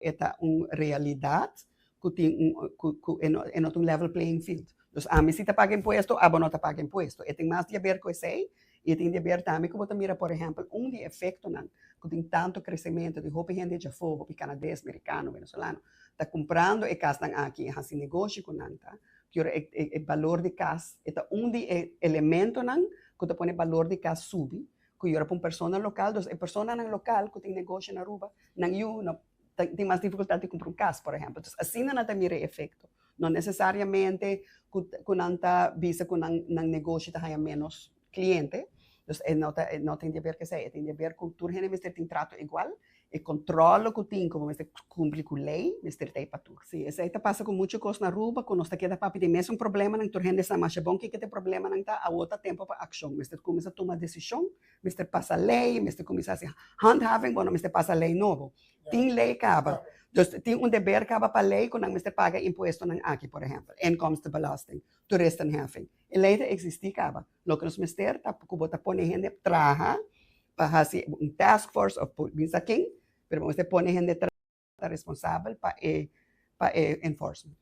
E ta un realidat ku tin un ku e no ta un level playing field. Dus ami si ta paga impuesto, abo no ta paga impuesto. E tin mas di haber ku esei i e tin di haber tambe ku bo ta mira, por ehèmpel, un di e efektonan ku tin tantu kresementu di hopi hende djafó, hopi kanades, merikano, venezolano, ta kumprando e kasnan aki i hasi negoshi ku nan ta ku ora e balor di kas, e ta un di e elementonan ku ta pone balor di kas subi, ku yora pa un persona lokal. Dus e personanan lokal ku tin negoshi na Aruba, nan yu no tin mas difikultat di kumpra un kas, por ehèmpel. Dus asina nan ta mira e efekto. No nesesariamente ku nan ta bisa ku nan negoshi ta haña ménos kliente. Dus e no ta e no tin di haber ku esei, e tin di haber ku tur hende mester tin trato igual. E controle cu tin como mester cumpli cu ley mester ta e pa tur. Si, esey ta pasa cu mucho cos na Aruba cu nos ta keda papia di mesun problemanan, tur hende sa masha bon kico te problemanan ta, awor ta tempo pa accion, mester cuminsa tuma decision, mester pasa ley, mester cuminsa haci handhaving, bueno, mester pasa ley nobo. Tin ley caba, dus tin un deber caba pa ley cu nan mester paga impuestonan aki, por ehempel, inkomstenbelasting, toeristenheffing, e ley ta existi caba. Loke nos mester ta cu bo ta pone hende traha pa haci un task force of bisa ken, pero bo mester pone hende traha ta responsabel pa e enforcement.